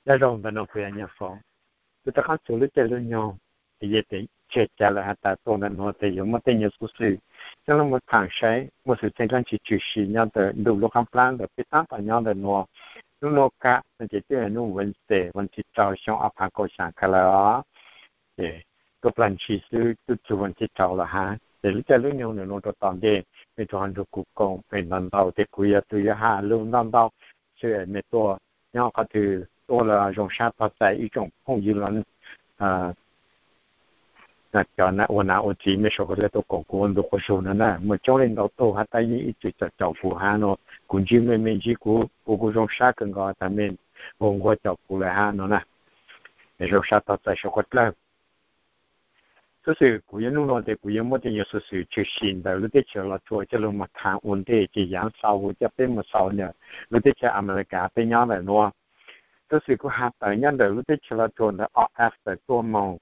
Nyob zoo ntawm no kuv yog Nyiaj Foom, kuv rov qab txug lub caij lub nyoog, ces yog tias tseg cav lawm has tas tuaj ntawm nuav tes yuav muaj tej nyuag xuv xwm coj lug moog tham saib muaj xwm txheej dlaab tsi tshwm sim nyob ntawm ntuj lub qaab plab ntawm peb taab tom nyob ntawm nuav. Nub nuav kag no ces twb yog nub Wednesday, vas thib rau xyoo ob phav kaum xyaa kag lawm os. Ces tuaj plag ntshis xwb, twb txug vas thib rau lawm hab. Ces lub caij lub nyoog ntawm nuav rua tom ntej, mej tsuas ho nrug kuv koom pem ntau ntau, ces kuv yog tus yuav has lug ntau ntau, xwb mej tuaj nyob qhov twg tuaj los zoo sab tog txais ib tsoom phooj ywg los cov ua nam ua txiv mej suav dlawg tuaj koom kuv ua ntu quas zug no na. Muaj coob leej ntau tug has tas yeej ib txwm caum caum kuv hab no, kuv ntsib mej, mej ntsib kuv, kuv kuj zoo sab kawg nkaus tas mej nquag nquag caum kuv lawm hab no na. Zoo sab tog txais suav dlawg. Xuv xwm kuv yuav nub nuav tes kuv yuav muab tej nyuag xuv xwm tshwm sim ntawm lub teb chaws Los Tsuas coj lug moog tham ua ntej, ces yaav xaus huv coj peb moog xaus ntawm lub teb chaws Amelikas peb nyob ntawm nuav. Xuv xwm kuv has tawm nyob ntawm lub teb chaws Los Tsuas ntawm O F tawm tuaj moog,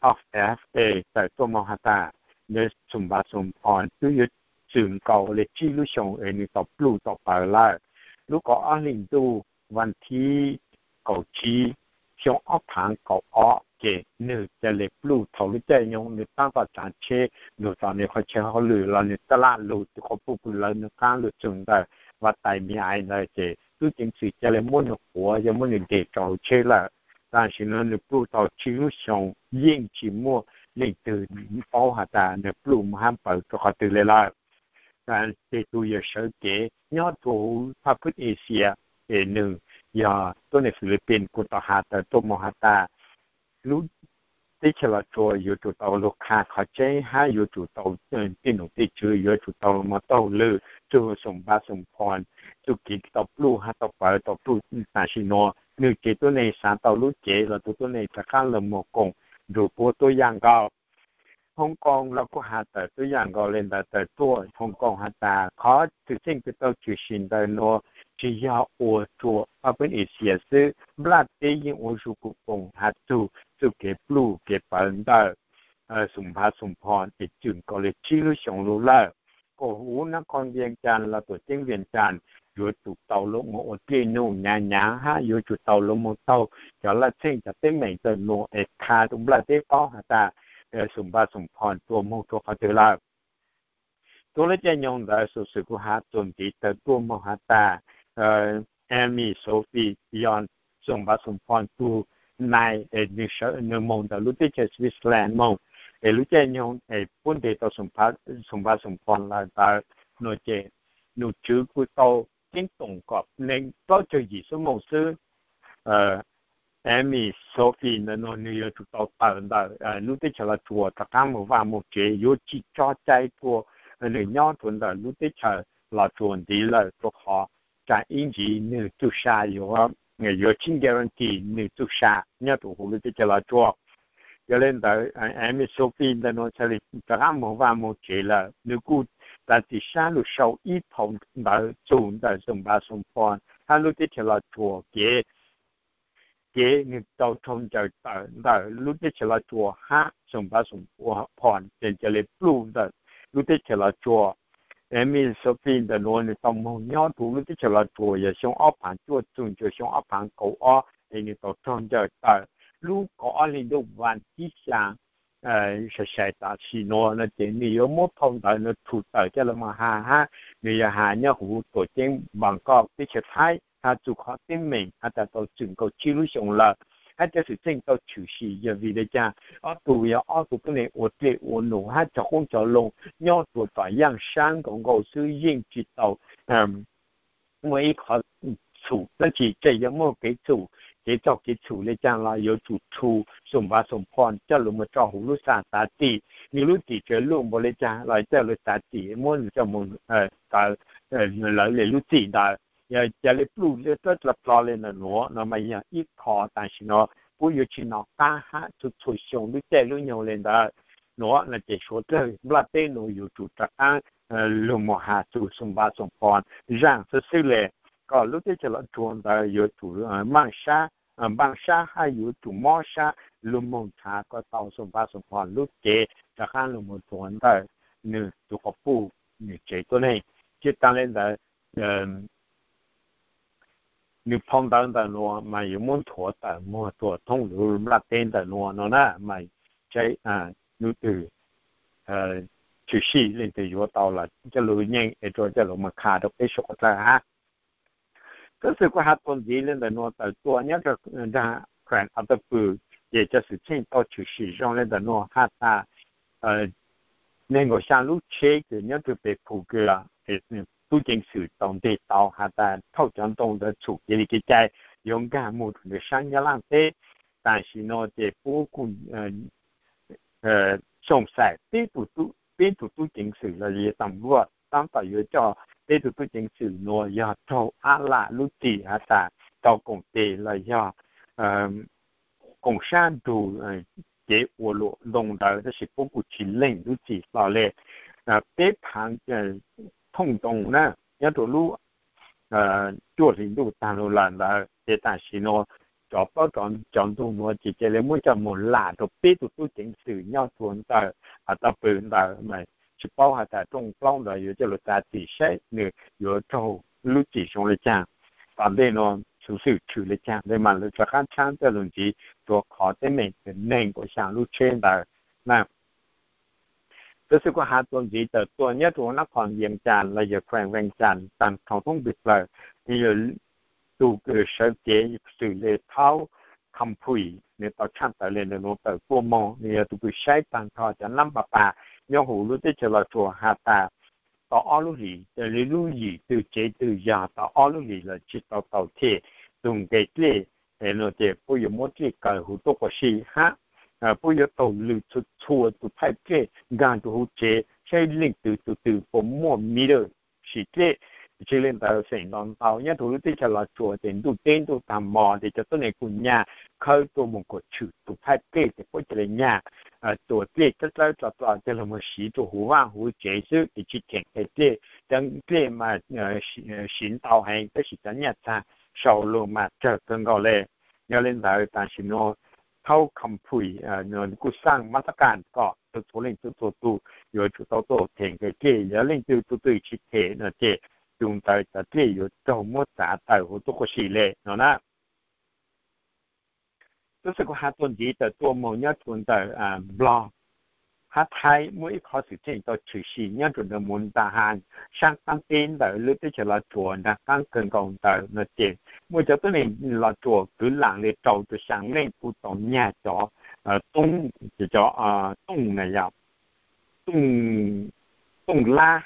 O F A tawm tuaj moog has tas ntawm Xoom Npav Xoom Phom twb yuav txwm nkaus le tsib lub xyoo es nwg tau pluj tau pawv lawm. Lub kaum ob hlis ntuj vas thib kaum tsib xyoo ob phaav kaum ob ces nwg ca le pluj thaum lub caij nyoog nwg taab tom tsaav tsheb lug tom nwg qhov chaw hauj lwm los nwg taj laj lug tus quas puj kws lawv nwg qaab lug txug ntawm vaj tais Miv Ais ntawd ces tub ceev xwm ca le muab nwg quav, yog muab nwg deg rau hauv tsheb lawm. Tam sim no nwg pluj tau tsib lub xyoo yeej tsis muaj leej twg paub has tas nwg pluj moog hab pawv rua qhov twg le lawm. Ces tus yawg sawv kev nyob rua huv Phaj Pwb Asia, ces nwg yog tuab neeg Philippines kuj tau has tawm tuaj moog has tas lub teb chaws Los Tsuas yuav tsum tau lug qha qhov tseeb hab yuav tsum tau, tej nom tej tswv yuav tsum tau lug moog taug lw txug Xoom Npav Xoom Phom txuj kev tau pluj hab tau pawv tau pluj tam sim nuav. Nwg ces tuab neeg xaav tau lub cev los tus tuab neeg rov qaab lug moog koom nrug puab tuab yaaj nkaus. Hong Kong los kuj has tawm tuab yaaj nkaus le ntawd tawm tuaj. Hong Kong has tas qhov xwm txheej kws tau tshwm sim ntawm nuav tsis yog ua rua Phaj Pwb Asia xwb, nplaj teb yeej ua zuj zus koom has txug txuj kev pluj kev pawv ntawm Xoom Npav Xoom Phom ces txwm nkaus le tsib lub xyoo lug lawm. Kuas huv Nab Khoos Vias Cas los tuam ceeb Vias Cas yuav tsum tau lug moog ua dlej num nyaav nyaav hab yuav tsum tau lug moog taug cov laj txheej cov teeb meem ntawm nuav es qha rua nplaj teb paub has tas Xoom Npav Xoom Phom tuaj moog rua qhov twg lawm. Tuab lub caij nyoog ntawd xuv xwm kuv has txuas ntxiv tawm tuaj moog has tas Amy Sophie Beyond, Xoom Npav Xoom Phom tug nai, nwg moog ntawm lub teb chaws Switzerland moog, es lub caij nyoog es puab nteg tau Xoom Npav Xoom Phom lawm ntawd nuav ces nom tswv kuj tau ceeb toom kom neeg plaub caug yim xuab moos xwb. Amy Sophie ntawm nuav nwg yuav tsum tau tawm ntawm lub teb chaws Los Tsuas rov qaab moog vaj moog tsev, yuav tsis tso cai rua nwg nyob rua ntawm lub teb chaws Los Tsuas ntxiv lawm rua qhov tsam ib ntsis nwg txuj sa yuav, yuav tsis guarantee nwg txuj sa nyob rua huv lub teb chaws Los Tsuas. Yog le ntawd Amy Sophie ntawm nuav txhaj le rov qaab moog vaj moog tsev lawm. Nwg kuj txav txim sab lug sau ib phau ntawv txug ntawm Xoom Npav Xoom Phom hab lub teb chaws Los Tsuas kev, kev nwg tau raug ncaws tawm ntawm lub teb chaws Los Tsuas hab Xoom Npav Xoom Phom ces ca le pluj ntawm lub teb chaws Los Tsuas. Amy Sophie ntawm nuav nwg tau moog nyob rua lub teb chaws Los Tsuas yog xyoo ob phaav cuaj txug ntawm xyoo ob phaav kaum ob es nwg tau raug ncaws tawm. Lub kaum ob hli ntuj vas thib xyaa sai sai tam sim nuav no ces nwg yuav muab phau ntawv nuav rhu tawm coj lug moog has hab nwg yuav has nyob huv tuam ceeb Bangkok teb chaws Thaib has txug qhov teeb meem has tas tau txwm nkaus tsib lub xyoo lawm hab cov xwm txheej tau tshwm sim yog vim le caag. Ob tug yog ob tug tuab neeg ua dlej ua num hab cog qoob cog loo nyob rua tom yaaj sab nkaus nkaus xwb yeej tsis tau muaj ib qhov txhum dlaab tsi. Tseem yog muaj kev txhum, kev txaug kev txhum le caag los yuav tsum rhu Xoom Npav Xoom Phom coj lug moog rua huv lub xaa xav txim. Nwg lub txim tseem luj npaum le caag los coj lug xav txim muab nwg coj moog tawm lawv le lub txim ntawd. Yog ca le pluj le dlawb dlawb dlo le ntawm nuav no mas yog ib qho tam sim no puab yuav tsis nov qab hab txhua txhua xyoo lub caij lub nyoog le ntawd. Nuav no ces suav dlawg nplaj teb nuav yuav tsum rov qaab lug moog has txug Xoom Npav Xoom Phom zaaj xwb xwb le, kom lub teb chaws Los Tsuas ntawd yuav tsum maaj sab, npaaj sab hab yuav tsum mob sab lug moog nrhav kom tau Xoom Npav Xoom Phom lub cev rov qaab lug moog rua ntawm nwg tus quas puj nwg tsev tuab neeg. Tsi taag le ntawd, nws phau ntawv ntawm nuav mas yuav muab nthuav tawm muag rua thoob lub nplaj teb ntawm nuav no na, mas saib lub twg tshwm sim leej twg yuav tau los coj lug nyeem es rua coj lug mas qha rua peb suav dlawg hab. Tab sis kuv has txuas ntxiv le ntawm nuav tawm tuaj nyob rua nraag kheem Ata Pw, ces cov xwm txheej tau tshwm sim zoo le ntawm nuav has tas neeg nkaum xyaa lub tsheb kws nyob rua peg Phu Kws, tub ceev xwm tau nteg tau has tas thauj cov ntoo ntawd txhum kev li kev cai yuav nkaag moog rua ntawm saab Nyab Laaj teb. Tam sim no ces puab kuj xoo xais peb tug tub ceev xwm los yog tam luaj tab tom yuav coj peb tug tub ceev xwm nuav yog raug ab lam lub txim has tas tau koom tes los yog koom sab nrug kev ua luam ntoo ntawd, tab sis puab kuj tsis leeg lub txim hlo le. Peb phaav thooj ntoo na nyob rua lub cuaj hli ntuj taag lug lawm ntawd ces tam sim nuav cov plaub cov ntug nuav ces ca le muab coj moog lam rua peb tug tub ceev xwm nyob rua ntawm Ata Pw ntawd, mas tsis paub has tas rooj plaub ntawd yuav coj lug txav txim saib nws yuav raug lub txim zoo le caag. Tom ntej nuav xuv xwm tshwm le caag ntawd mas lawv rov qaab tshaab coj lug ntxiv rua qhov teeb meem neeg nkaum xyaa lub tsheb ntawd na. Tab sis kuv has txuas ntxiv tawm tuaj nyob rua nab qhos Vees Cas los yog kheem Vees Cas taag nrho thoob nplaj plaws, yog tug kws sawv kev xws le Thaub Kham Phuim nws tau tshaj tawm le ntawm nuav tawm tuaj moog, nws yog tug kws saib taag nrho cov nab npa pas nyob huv lub teb chaws Los Tsuas has tas tau ob lub hlis, lub yim twg tsev twg yog tau ob lub hlis los tsis tau tau them tug nqe dlej no ces puab yuav muab dlej kaw huv tuab qua si hab puab yuav taug lw txhua txhua tug thaij dlej nkaag rua huv tsev saib leej twg tug twg puas muaj meter sim dlej. Tsi le ntawd xeem ntau ntau nyob rua lub teb chaws Los Tsuas ces ntuj teb ntuj taag mos ces cov tuab neeg kuj nyag khawb tuaj moog kuas tshwm tug thaij dlej ces puab ca le nyag tuam dlej dlawb dlawb tso tso coj lug moog siv rua huv vaaj huv tsev xwb ces tsis kheem dlej. Cov dlej mas siv ntau heev tab sis cov nyaj txag sau lug mas tsawg kawg nkaus le. Yog le ntawd tam sim nuav Thaub Kham Phuim kuj xaaj mab tab kaj kom txhua leej txhua tug yuav tsum tau tuaj them nqe dlej, yog leej twg tug twg tsis them no ces yug ntawd cov dlej yuav raug muab txav tawm huv tuab qua si le no na. Tab sis kuv has txuas ntxiv tawm tuaj moog nyob rua ntawm Nplog hab Thaib muaj ib qhov xwm txheej tau tshwm sim nyob rua ntawm Mus Nta Has saab qaab teb ntawm lub teb chaws Los Tsuas nraag qaab kawg nkaus ntawd no ces muaj cov tuab neeg Los Tsuas kwv laam le rau rua xyaa leej kuj tau nyag cov tooj, cov tooj na yog tooj lab,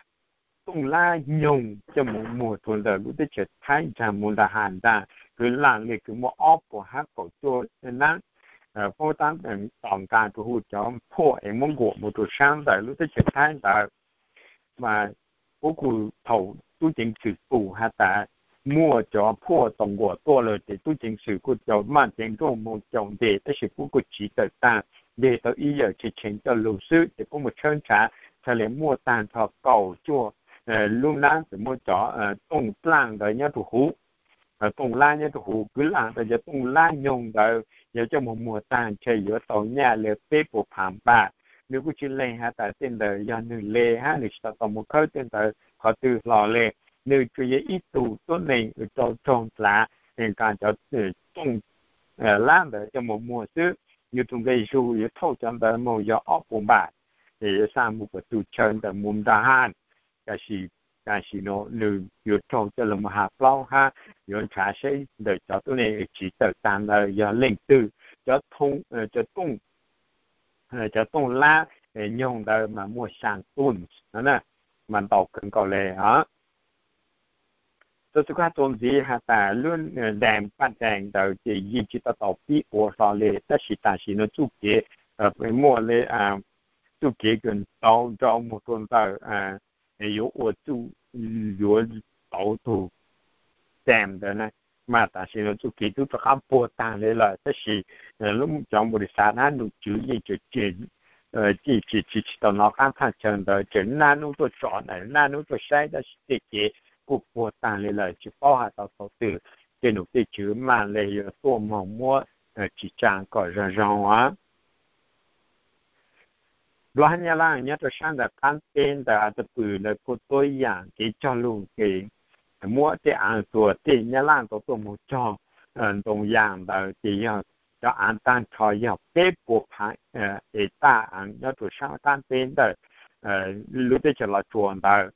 tooj lab nyoog coj moog muag rua ntawm lub teb chaws Thaib nraag Mus Nta Has nraag kwv laam le kws muaj ob puas hab kaum cuaj nab, puab tab tom nqaa rua hu cov phuaj es muab nkuam moog rua saab ntawm lub teb chaws Thaib ntawd. Mas puab kuj thaum tub ceev xwm pum has tas muaj cov phuaj tau nkuam tuaj lawm ces tub ceev xwm kuj coj maaj ceev nrooj moog caum ntes tab sis puab kuj tsiv tawm taag, ntes tau ib yawm tshee tshee coj lug xwb ces puab moog tshawb nrhav txhaj le muaj taag nrho kaum cuaj lub nab kws muaj cov tooj plaaj ntawd nyob rua huv, tooj lab nyob rua huv. Kwv laam tas cov tooj lab nyoog ntawd yog coj moog muag taag ntshe yuav tau nyaj le peb puas phav npaj. Nws kuj tsis leeg has tas tej ntawd yog nwg le hab nws tsis tau tau moog khawb tej ntawd qhov twg hlo le. Nws tsuas yog ib tug tuab neeg rau raug dlav nqaa cov tooj lab ntawd coj moog muag xwb. Yug tug nqe zug yuav thauj cov ntawd moog yog ob puas npaj, es yuav xaa moog puas tug chaw ntawm Mus Nta Has. Tab sis tam sim no nws yuav raug coj lug moog has plaub hab yuav nrhav saib ntawm cov tuab neeg tsiv tawm taag ntawd yog leej twg. Cov tooj, cov tooj lab nyoog ntawd mas muaj xyaa tons no na, mas ntau kawg nkaus le os. Tab sis kuv has txuas ntxiv has tas lub daam Paj Daam ntawd ces yeej tsis tau tau pib ua hlo le tab sis tam sim no txuj kev muaj le txuj kev kws tau nrau moog rua ntawm yuav ua txuj, yuav tau tug daam ntawd na, mas tam sim no txuj kev tub rov qaab puag taag le lawm tab sis lub cov npau li xav hab nom tswv yeej tseem tsis tau nov qaab thaaj chaw ntawd, tseem naj nub tuaj tsom na, naj nub tuaj saib tab sis tej kev kuj puag taag le lawm tsis paub has tau thaum twg tej nom tej tswv maaj le yuav tuaj moog muab tsim tsaa kom zoo zoo os. Nplog hab Nyab Laaj nyob rua saab ntawm qaab teb ntawm Ata Pw lawv kuj tuab yaam kev cog lug kev muab tej av tuag tej nyab laj tau tuaj mus cog ntoo yas ntawd ces yog cov av tag nrho yog peb puas phav hecta av nyob rau sab qab teb ntawm lub teb chaws Los Tsuas ntawd.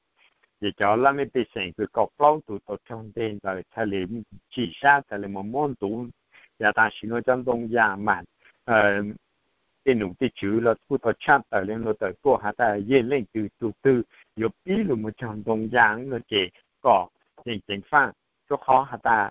Ces cov laj mej pej xeem kws kaum plaub tus tau raug nteg ntawd txhaj li tsim sab txhaj li mus muab ntuv. Yav tam sim no cov ntoo yas mas tej num tej tswv los kuj tau tshaj tawm li no tawm tuaj has tas yog leej twg tus twg yuav pib los mus cog ntoo yas no ces kom ceev ceev faj, rau qhov has tas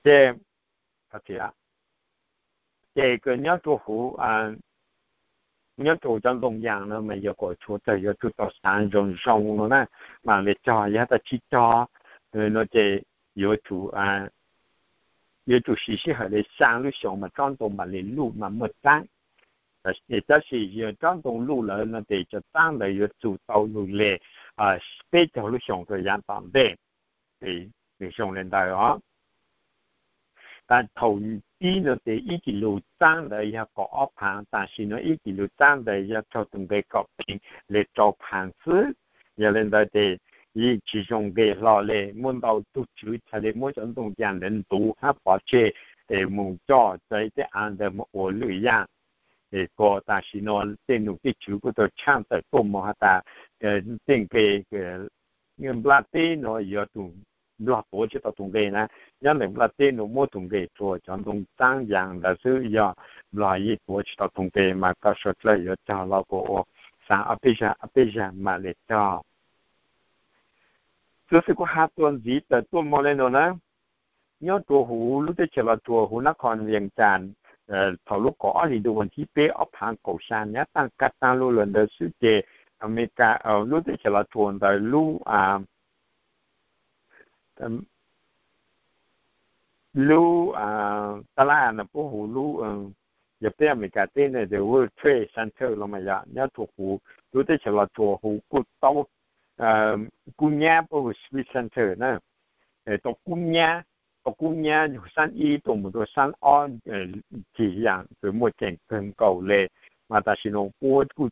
ces, ces ces nyob rau huv, nyob rau cov ntoo yas no mas yog kom tshuav tawg yuav tsum tau xav zoo zoo no na, mam li cog, yog tas tsis cog no ces yuav tsum, yuav tsum siv sij hawm li xya lub xyoos mas tsob ntoo mam li luj mas muaj txeeb. Tab sis yog tsob ntoo luj lawm no ces cov txeeb ntawd yuav txus tau lug li peb caug lub xyoos rau yav tom ntej. Nws zoo li ntawd os. Tas thaum pib no ces ib kis lus txeeb ntawd yog kaum ob phav, tam sim no ib kis lus txeeb ntawd yog raug tus nqe kom pheej li rau phav xwb. Yog li ntawd ces yeej tsis zoo nqe hlo li, muaj ntau tug tswv txhaj li muab cov ntoo yas ntawd ntuv hab pov tseg es mus coj txawv tej av ntawd mus ua lwm yam. Es kuas tam sim no tej num tej tswv kuj tau tshaj tawm tuaj mus has tas tej nqe nplaj teb no yuav tus nplog tuav tsis tau tus nqe na, nyob ntawm nplaj teb no muab tus nqe rua cov ntoo txeeb yas ntawd xwb, yog nplog yeej tuav tsis tau tus nqe mas koj suav dlawg yuav cog los kuas ua xav ob peb zag ob peb zag mam li cog. Xov xwm kuv has txuas ntxiv tawm tuaj mus li no na, nyob rua huv lub teb chaws Los Tsuas huv nab qhos Vias Cas, thaum lub kaum ob hlis ntuj vas thib peb ob phav kaum xya nyab taag kaj taag lug lawm ntawd xwb ces Amelikas lub teb chaws Los Tsuas ntawd lub, lub taj laj no puab hu lub, yog peb Amelikas teb no the World Trade Center los mas yog nyob rua huv lub teb chaws Los Tsuas huv kuj tau kub nyab puab hu Trade Center na, tau kub nyab, tau kub nyab xab ib tuaj mus rua xab ob, cig yaam kws muaj ceem kawg nkaus le. Mas tam sim no puab kuj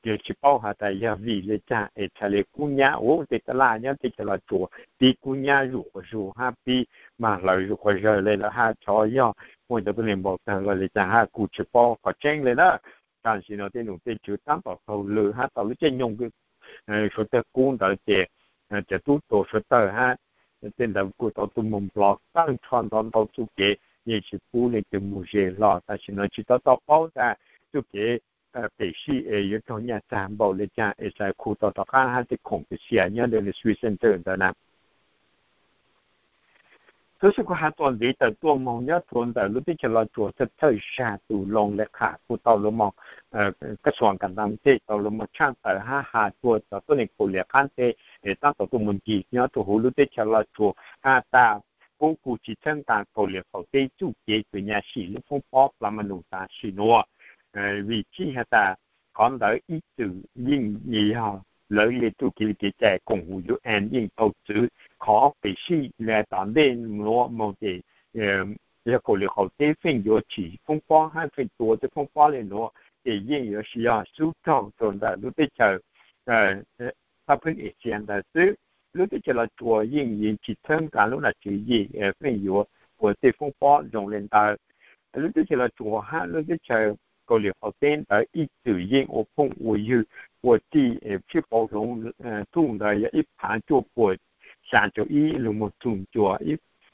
tsis paub has tas yog vim le caag es txhad le kub nyab ua tej taj laj nyob teb chaws Los Tsuas pib kub nyab zuj quas zug hab pib mag hlawv zuj quas zawg le lawm hab xyov yog muaj cov tuab neeg npau tawg los le caag hab kuj tsis paub qhov tseeb le na. Tam sim no tej num tej tswv taab tom taug lw hab tau lub caij nyoog suav dlawg kub ntawd ces cov tub rog suav dlawg hab tej ntawd kuj tau tuaj mus nplog taag nrho ntau ntau txuj kev yeej tsis pub leej twg mus ze hlo. Tam sim no tsis tau tau paub tas txuj kev pem sij es yuav raug nyaj txag npaum le caag es txhad khu tau rov qab hab tej khoom kws xia nyob ntawm Trade Center ntawd na. Tub xwb kuv has txuas ntxiv tawm tuaj moog nyob rua ntawm lub teb chaws Los Tsuas txhawj txhawj zag tus loo le qham kuj tau lug moog, kaj xuam kam ntau tej tau lug moog tshaj tawm hab has rua cov tuab neeg kaus lim qaab teb es taab tom tuaj mus ncig nyob rua huv lub teb chaws Los Tsuas has tas puab kuj tsis txhawb nqaa kaus lim qaum teb txuj kev kws nyam sim lub foob pob plas ma nus tam sim nuav, vim tsi has tas qhov ntawd ib txwm yeej yog lawv le txuj kev li kev cai koom hum UN yeej tau txwv qhov pem sij le tom ntej nuav moog ces yog kaus lim qaum teb feej yuav tsim foob pob hab feej tua tej foob pob le nuav ces yeej yuav yog xub raug rua ntawm lub teb chaws Pab Phwb Asia ntawd xwb. Lub teb chaws Los Tsuas yeej yeej tsis txhawb nqaa lub nam tswv yim feej yuav ua tej foob pob zoo le ntawd. Lub teb chaws Los Tsuas hab lub teb chaws kaus lim qaum teb ntawd ib txwm yeej ua phooj ua ywg ua txij sib pauv hloov. Txuj ntawd yog ib phav cuaj puas xya caum ib lug moog txug ncua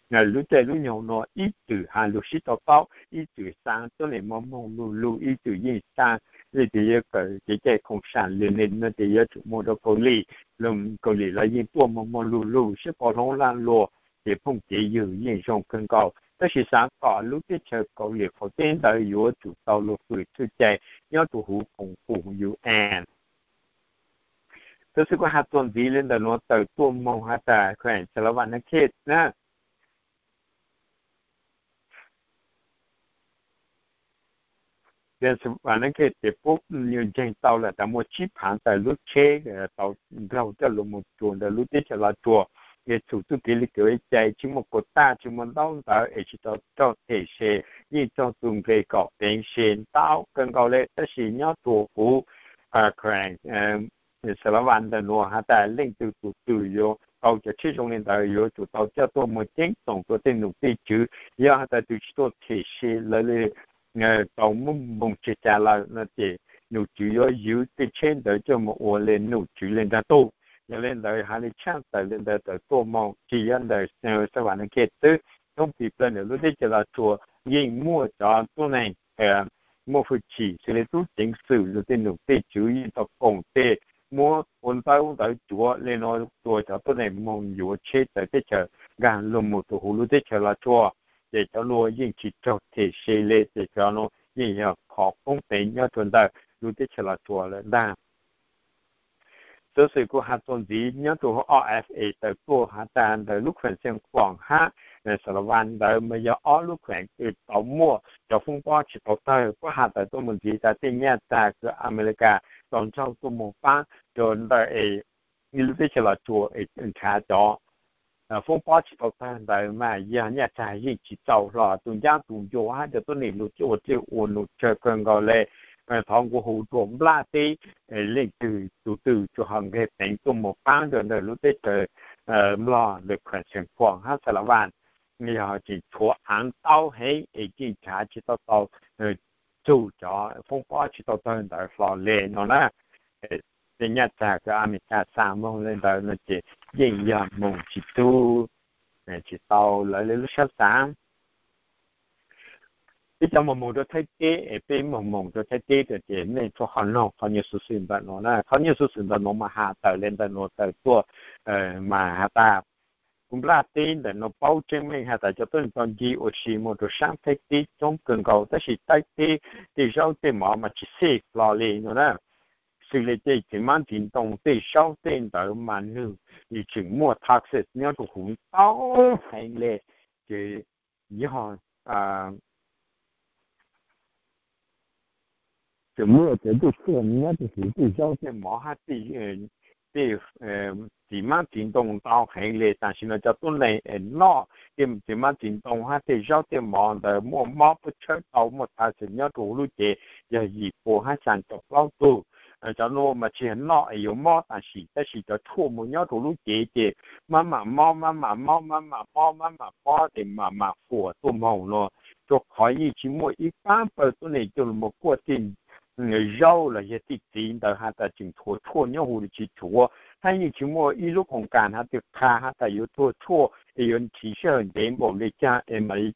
lub caij lub nyoog nuav ib txwm has lug sib tau paub, ib txwm xaa tuab neeg moog moog lug lug, ib txwm yeej xaa leej twg yuav kawm kev cai khoom sam le nuav ces yuav tsum moog rua kaus lim, kaus lim los yeej tuaj moog moog lug lug sib pauv hloov laj luas ces phooj kev ywg yeej zoo kawg nkaus. Tab sis xaav kom lub teb chaws kaus lim qaum teb ntawd yuav tsum tau lug fwm txuj cai nyob rua huv koom hum UN. Tub xwb kuv has txuas ntxiv le ntawm nuav tawm tuaj moog has tas kheev txhaj lov vaaj nab khej na. Ces Xas Vas Nab Khej ces pub nws ntseeg tau lawm tas muaj tsib phav ntawm lub tsheb tau nraug coj los mus tsuas ntawm lub teb chaws Los Tsuas, es txhum txuj kev li kev cai tsis muaj kuas taj tsis muaj ntaub ntawv es tsis tau raug them se, yeej raug tus nqe kom peev se ntau kawg nkaus li. Tab sis nyob rua huv Xas Vas ntawm nuav has tas leej twg tus twg yuav tau cov tsheb zoo li ntawd yuav tsum tau coj tuaj muag ceeb toom rua tej nom tej tswv. Yog has tas tus tsis tuaj them se lawv li tau muab npoog tseg tas lawm no ces nom tswv yuav ywv tej tsheb ntawd coj mus ua li nom tswv li nrag tug. Yog li ntawd has li tshaj tawm li ntawd tawm tuaj moog tsis yog ntawm Xas Vas Nab Khej xwb, thoob plaws ntawm lub teb chaws Los Tsuas yeej muaj cov tuab neeg muaj hwj chim xws li tub ceev xwm los tej nom tej tswv yeej tau koom tej muab ua ntawv ntawv cuav li no rua cov tuab neeg moog yuav tsheb tawm teb chaws nkag lug mus rua huv lub teb chaws Los Tsuas. Ces cov nuav yeej tsis raug them se li, ces cov nuav yeej yog qhov poob peev nyob rua ntawm lub teb chaws Los Tsuas lawm ntag. Xuv xwm kuv has txuas ntxiv nyob rua huv O F A tawm tuaj has tas ntawm lub khueem Xeev Khuam hab Xas Vas ntawd mas yog ob lub khueem tau muaj cov foob pob tsis tau tawg. Puab has tawm tuaj mus ntxiv tas tej nyaj txag kws Amelikas tau nrauj tuaj mus paab rua ntawm es lub teb chaws Los Tsuas es nrhav cov foob pob tsis tau tawg ntawd mas yog nyaj txag yeej tsis txaus hlo, tus ncaab tus ncua hab cov tuab neeg lug ua dlej ua num tsawg kawg nkaus le. Thov nqua hu rua nplaj teb leej twg tus twg tsuas ho nqeg peev tuaj mus paab rua ntawm lub teb chaws Nplog ntawm khueem Xeev Khuam hab Xas Vas, yog tseem tshuav aav ntau heev es yeej nrhav tsis tau tau txug cov foob pob tsis tau tawg ntawd hlo le no na. Tej nyaj txag kws Amelikas xa moog le ntawd no ces yeej yog moog tsis tug, tsis tau lawv le lub sab xaav. Peb cov moog moog rua Thaib teb es peb moog moog rua Thaib teb rua ces mej tsuas ho noog qhov nyuaj xuv xwm ntawm nuav na. Qhov nyuaj xuv xwm ntawm nuav mas has tawm le ntawm nuav tawm tuaj mas has tas kuv nplaj teb ntawm nuav paub tseeb meej has tas cov tuab neeg tau ncig ua si moog rua saab Thaib teb coob kawg nkaus tab sis Thaib teb tej zaub tej mov mas tsis xij hlo li no na. Xws li tej txiv mab txiv ntoo tej zaub tej ntawd mas nwg tseem muaj toxin nyob rua huv ntau heev le. Ces yog tseem muaj cov ntuj tsuag nyob rua huv tej zaub tej mov hab tej txiv mab txiv ntoo ntau heev le. Tam sim no cov tuab neeg es noj tej txiv mab txiv ntoo hab tej zaub tej mov ntawd muaj mob puab tshawb tau muaj toxin nyob rua huv lub cev yog yim pua hab xyaa caum plaub tug. Cov nuav mas tsis yog noj es yuav mob tam sim, tab sis cov tshuaj mus nyob rua lub cev ces maj mam mob maj mam mob maj mam mob maj mam mob ces maj mam huam tuaj moog no. Rua qhov yeej tsis muaj ib paab pawg tuab neeg coj lug mus kuaj tej zaub los yog tej txiv ntawd has tas tseem tshuav tshuaj nyob huv li tsis tshuav, hab yeej tsis muaj ib lub qoo kas has tas qha has tas yuav tuag tshuaj es yuav nrhiv sij hawm ntev npaum le caag es mam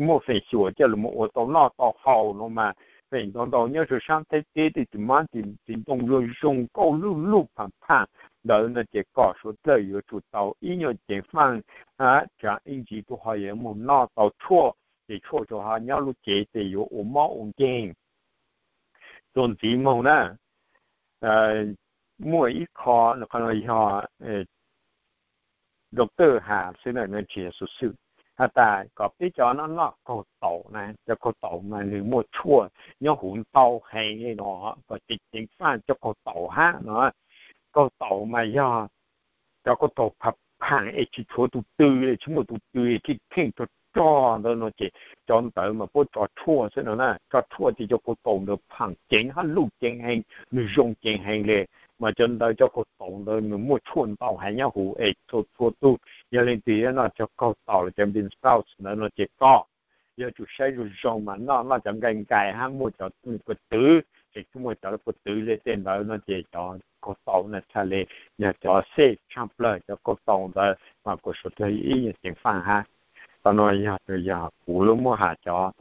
muaj feem xyuam coj lug mus ua tau noj tau haus no mas feem ntau ntau nyob rua saab Thaib teb tej txiv mab txiv ntoo zoo zoo nkauj luj luj phaam phaam ntawd no ces kom suav dlawg yuav tsum tau ib nyuag ceev faaj hab tsaa ib ntsis tub ho yuav moog noj tau tshuaj, ces tshuaj tsuas ho nyob lub cev ces yuav ua mob ua nkeeg. Txuas ntxiv moog na, muaj ib qho, qhov no yog doctor has xwb na, tsis yog xuv xwm. Has tas kom peb cov noj noj kaug taum na, cov kaug taum mas nwg muaj tshuaj nyob huv ntau heev le no, kom ceev ceev faaj cov kaug taum hab no. Kaug taum mas yog cov kaug taum phaam phaam es tsis tshuav tus tw le, tsis muaj tus tw es kheej kheej rog rog ntawd no ces cov ntawd mas puab tso tshuaj xwb no na. Tso tshuaj ces cov kaug taum ntawd phaam ceev hab luj ceev heev, nwg zoo ceev heev le. Mas cov ntawd cov kaug taum ntawd nws muaj tshuaj ntau heev nyob huv es txhua txhua tug yog leej twg yuav noj cov kaug taum los cov bean sprouts ntawd no ces koj yuav tsum saib zoo zoo mas noj, noj cov nkai nkai hab muaj cov puas twv, tseem tsis muaj cov puas twv le tej ntawd no ces cov kaug taum na txhaj le yog cov xej tshaj plawg cov kaug taum ntawd mas kuas suav dlawg ib nyuag ceev faaj hab. Qhov no yog, yog kuv lub muab has cov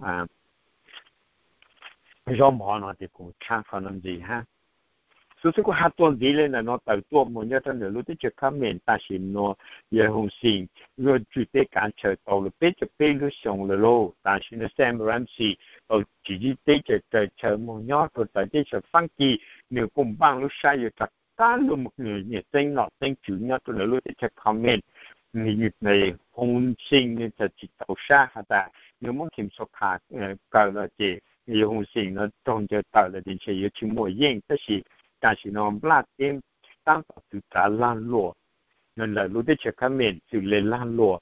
zaub mov no ces kuv tshab qhov no ntxiv hab. Xuv xwm kuv has tuaj ntxiv le ntawm no tawm tuaj mus nyob rua ntawm lub teb chaws Khab Mees tam sim no yog Hun Sen luag tswj teb kav chaw tau lawm peb caug peb lub xyoo lawm lauj. Tam sim no Sam Rainsy tau tswj teb chaws raws chaw moog nyob rua tawm teb chaws Faab Kis, nwg kuj npaaj lub sab yuav rov qab lug nyiam txeeb nom txeeb tswv nyob rua ntawm lub teb chaws Khab Mees. Hun Sen nwg txawm tsis txaus sab has tas nwg muab Kem Sokha kaw lawm ces yawg Hoo Xeem no raug ncaws tawm lawm ces ntshe yuav tsis muaj yeej, tab sis tam sim no nplaj teb tab tom txwv tsav lag luam ntawm lub teb chaws Khab Mem txwm le lag luam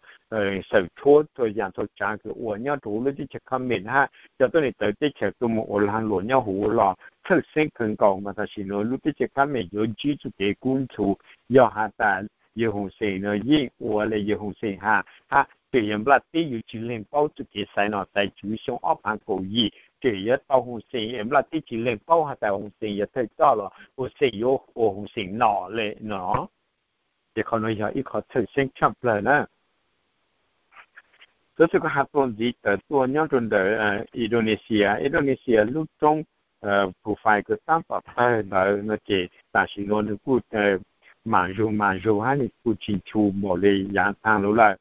xawm tshuab txhua yam txhua tsav kws ua nyob rau huv lub teb chaws Khab Mem hab cov tuab neeg txawv teb chaws tuaj mus ua lag luam nyob huv los txhawj xeeb kawg nkaus mas tam sim no lub teb chaws Khab Mem yuav ntsib txuj kev kub ntxhuv yog has tas yawg Hoo Xeem no yeej ua le yawg Hoo Xeem has hab tseem yog nplaj teb yuav tsis leeg paub txuj kev xaiv nom xaiv tswv xyoo ob phaav kaum yim tseem yuav tau Hoo Xeem es nplaj teb tsis leeg paub has tas Hoo Xeem yog thawj coj los Hoo Xeem yuav ua Hoo Xeem nom le no. Ces qhov no yog ib qho txhawj xeeb tshaj plawg na. Xov xwm kuv has txuas ntxiv tawm tuaj nyob rau ntawm Indonesia, Indonesia lub roob Phu Fai kws tab tom tawg ntawd no ces tam sim no nws kuj mam zug mam zug hab nws kuj tsis nchu npaum li yav tag lawm.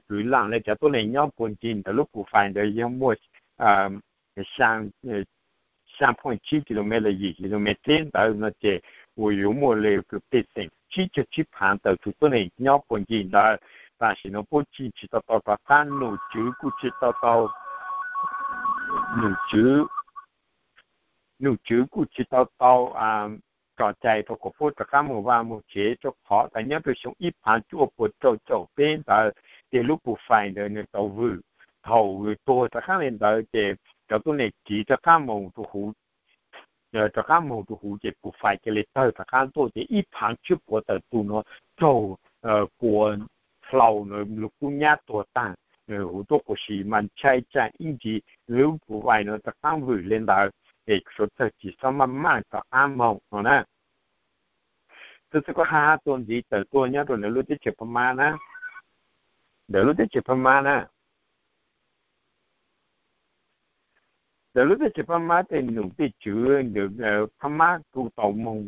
Kwv lam le cov tuab neeg nyob puag ncig ntawm lub Phu Fai ntawd yog muaj xya point tsib kilomev los yim kilomev teb ntawd no ces uas yuav muaj li kwv pej xeem tsib caug tsib phaav tawm tus tuab neeg nyob puag ncig ntawd. Tam sim no puab tsis tsis tau tau rov qab, nom tswv kuj tsis tau tau, nom tswv, nom tswv kuj tsis tau tau tso cai rau kom puab rov qab mus vaj mus tsev rau qhov tas nyob rau xyoo ib phaav cuaj puas rau caum peb ntawd ces lub Phu Fai ntawd nws tau vwm. Thaum vwm tuag rov qab li ntawd ces cov tuab neeg tsiv rov qab mus rau huv rov qab mus rau huv ces Phu Fai cia li tawg rov qab tuaj ces ib phaav tsib puas tawm tus no raug kua hlau no lug kub nyab tuag taag. Huv tuab quas si mas ntshai tsam ib ntsis lub Phu Fai no rov qab vwm li ntawd es suav txawg tsis xob maj maj rov qab moog no na. Xov xwm kuv has txuas ntxiv tawm tuaj nyob rau ntawm lub teb chaws Phab Mab na, ntawm lub teb chaws Phab Mab na. Ntawm lub teb chaws Phab Mab tej nom tej tswv ntawm Phab Mab kuj tau moog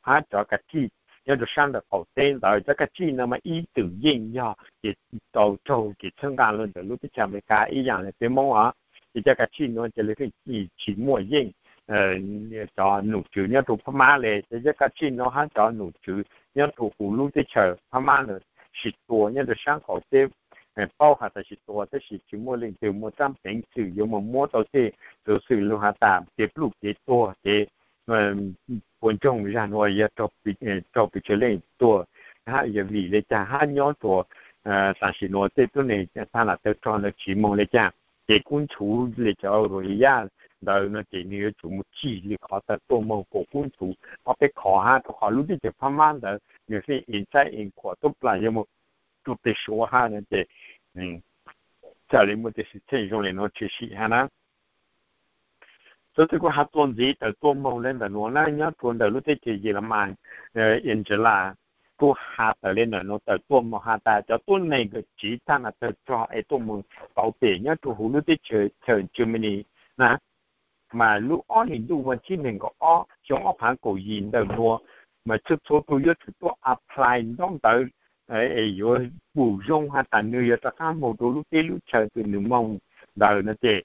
hab cov kav tsij nyob rau sab ntawm qaum teb ntawd. Cov kav tsij no mas ib txwm yeej yog ces tau raug kev txhawb nqa los ntawm lub teb chaws Amelikas ib yaam le peb Moob os. Ces cov kav tsij no ces lawv tsis muaj yeej cov nom tswv nyob rau Phab Mab le. Ces cov kav tsij no hab cov nom tswv nyob rau huv lub teb chaws Phab Mab ntawd sis tua nyob rau sab qaum teb paub has tas sis tua tab sis tsis muaj leej twg muaj tsab peev xwm yuav mus muab tau tej xuv xwm lug has tas kev pluj kev tuag kev puas ntsoog zag nuav yog raug pes tsawg leej tuag hab yog vim le caag hab nyob rua tam sim nuav tej tuab neeg tag lam tawg rog ntawd tsis moog le caag. Ces kub ntxhuv le cov Rohingya ntawd no ces nws yuav tsum mus cig li qhov tawm tuaj moog kuas kub ntxhuv ob peb qhov hab rua qhov lub teb chaws Phab Mab ntawd nws feem in saib in khuam tub plam yuav mus rua peg Suav hab no ces txawm li muaj tej xwm txheej zoo le nuav tshwm sim hab na. Xov xwm kuv has txuas ntxiv tawm tuaj moog le ntawm nuav na nyob rua ntawm lub teb chaws Yelamas, Angela kuj has tawm le ntawm nuav tawm tuaj moog has tas cov tuab neeg kws tsiv tag nam tawg rog es tuaj moog tau pem nyob rua huv lub teb chaws Germany na mas lub ob hlis ntuj vas thib neeg nkaum ob xyoo ob phaav kaum yim ntawm nuav mas txhua txhua tug yuav tsum tuaj apply ntaub ntawv es yuav pum zoo has tas nwg yuav rov qab moog rua lub teb lub chaw kws nwg moog ntawd no ces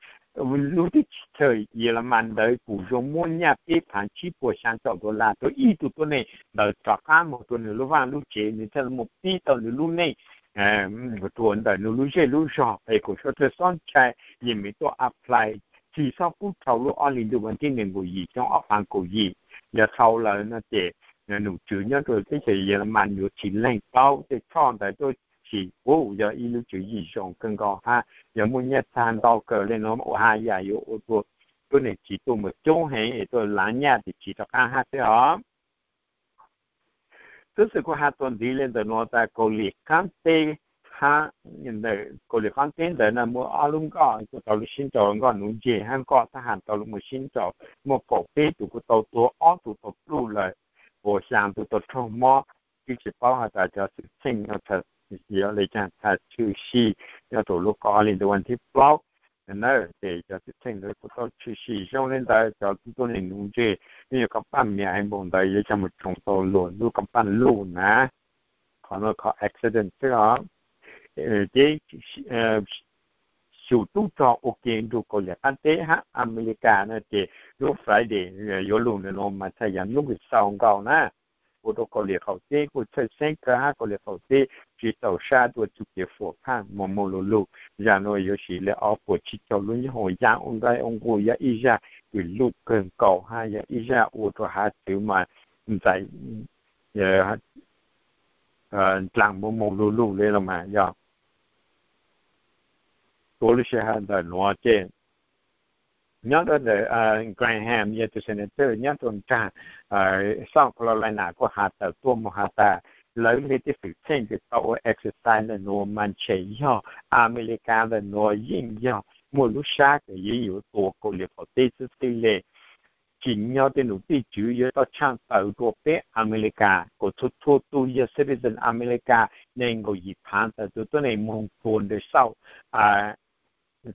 lub teb chaws Yelamas ntawd pum zoo muab nyaj peb phaav tsib puas xyaa caum dollar rua ib tug tuab neeg ntawd rov qab moog rua nwg lub vaaj lub tsev, nwg thiaj muaj pib tau nwg lub neej rua ntawm nwg lub zej lub zog es kuas suav txawg xob ntshai, yeej meem tuaj apply tsi xob pub dhau lub ob hlis ntuj vas thib neeg nkaum yim xyoo ob phaav kaum yim. Yog dhau lawm no ces nom tswv nyob rua teb chaws Yelamas yuav tsis leeg paub tej choj ntawd tuaj tsi pub. Yog ib lub tswv yim zoo kawg nkaus hab yog muaj nyaj txag ntau kawg le nuav ua haj yam yuav ua rua tuab neeg tsiv tuaj mus coob heev es tuaj laav nyaj tes tsiv rov qab hab xwb os. Xov xwm kuv has txuas ntxiv le ntawm nuav tas Kaus Lim Qaab Teb hab, Kaus Lim Qaab Teb ntawd na muaj ob lub nkoj kuj tau lug sib nraus, nkoj nuv ntseg hab nkoj thab ham tau lug mus sib nraus, muaj kaum peb tug kuj tau tuag, ob tug tau pluj lawm, puas xyaa tug tau raug mob. Twb tsi paub has tas cov xwm txheej le caag tshwm sim nyob rua lub kaum ob hlis ntuj vas thib plaub na, ces cov xwm txheej ntawd kuj tau tshwm sim zoo le ntawd, cov tuab neeg nuv ntseg, nwg yog kaaj paaj mias heev npaum ntawd yuav caag mus tsoo tau luag lub kaaj paaj luj na. Qhov nuav qhov accident xwb os. Ces xyum tub rog ua ke nrug Kaus Lim Qaab Teb hab Amelikas no ces lub Friday yuav lug ntawm nuav mas txhaj yog hnub kws xaus nkaus na. ua rau Kaus Lim qaum teb kuj txhawj xeeb kawg hab, Kaus Lim qaum teb tsis tau sab dua txuj kev fuam phaj mus mus lug lug. Zaj nuav yuav siv le ob puas tsib caug lub nyoog ua yaab ua nqaij ua nqug, yog ib zaj kws luj kawg nkaus hab yog ib zaj ua rau hav txwv mas ntxais dlaag mus mus lug lug le los mas yog tuav lub sij hawm ntawm nuav ces nyob rau ntawm Graham yog tus senator nyob rau nraag South Carolina kuj has tawm tuaj mus has tas lawv le tej xwm txheej kws tau ua exercise ntawm nuav mas ntshe yog Amelikas ntawm nuav yeej yog muaj lub sab kws yeej yuav tua Kaus Lim qaum teb xwb xwb le. Tsim nyog tej num tej tswv yuav tau tshaaj tawm rua peb Amelikas kuas txhua txhua tug yog citizen Amelikas neeg nkaum yim phaav tawm tus tuab neeg moog puag ntawm South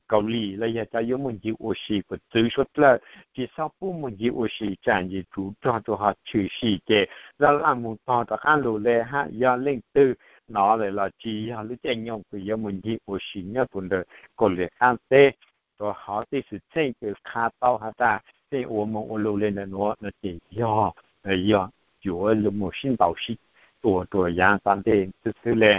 Kaus Lim los yog cov yuav muaj ncig ua si kuas txwv suav dlawg tsis txhob pub muaj ncig ua si, tsaam ntsis tsuv rog rua ho tshwm sim ces zaj laj moog tog rov qaab lug le hab yog leej twg nov lawm los tsis yog lub caij nyoog kws yuav muaj ncig ua si nyob rua ntawm Kaus Lim qaab teb. Rua hov tej xwm txheej kws qha tau has tas tej ua moog ua lug le ntawm nuav no ces yog, yog yuav lug moog sib ntaus sib tua rua yaav tom ntej xwb xwb le.